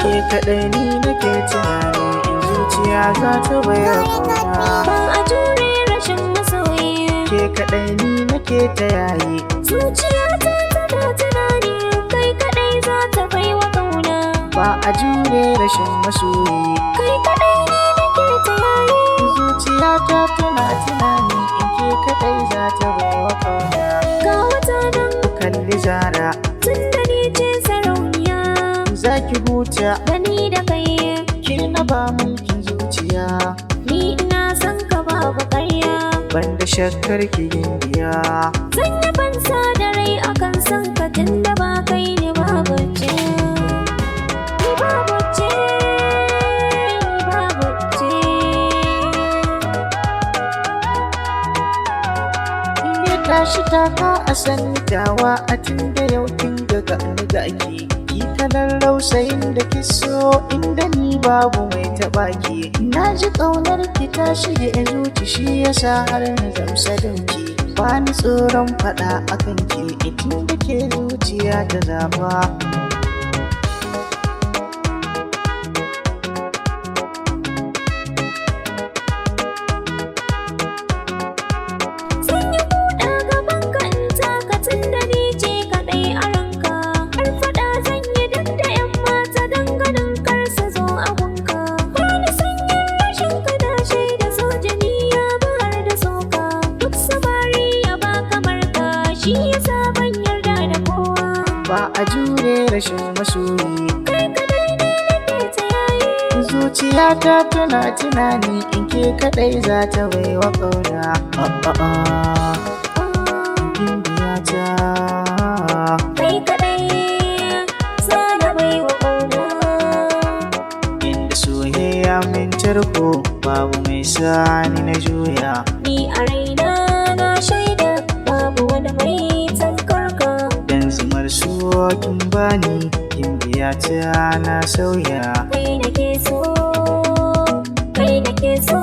Ke kaɗai ni nake tunani in zuciya za ta bayar ƙauna. Ba a jure rashin masoyi. Ke kaɗai ni nake ta yayi. Zuciyata tana tunani kai kaɗai za ta baiwa ƙauna. Ba a jure rashin masoyi. Kai kaɗai ni nake ta yayi. Zuciyata tana tunani in ke kaɗai za ta baiwa ƙauna. Ga wata nan. Kalli zara. Tun da ni ce sarauniya. Za ki huta. Da ni da kai. Ke na ba mulkin zuciya. Ni ina son ka babu ƙarya. Banda shakkar ki gimbiya. Zan yi fansa da rai akan son ka tun da ba kai ni babu ce. Ni babu ce, ni babu ce. Ya tashi taka a sanitawa a tun da yau kin ga ga ni ga ki. Ki kalar rausayin da ki so inda ni babu mai taɓa ki. Na ji ƙaunar ki ta shige zuci, shi yasa har na zamsa dauki. Ba ni tsoron faɗa akan ki tun da ke zuciya ta zaba. Zan yi buɗa gaban ka in taka tun da ni ce kaɗai a ranka. Har faɗa zan yi duk da 'yan mata don ganin kar su zo a gunka. Ba ni son yin rashin ka da shaida sojani ya bayar da soka. Duk samari ya ba kamar ka, shi yasa ban yarda da kowa. Ba a jure rashin masoyi. Kai kaɗai ne nake ta yayi. Zuciyata tana tunani in ke kaɗai za ta baiwa ƙauna. Ah, ah, ah. Gimbiyata. Kai kaɗai za na baiwa ƙauna. Inda soyayya min tarko babu mai sani na juya. Ni a raina na shaida babu wani mai tamkar ka. Dan zumar so kin bani, gimbiyata, na sauya. Kai nake so, kai nake so.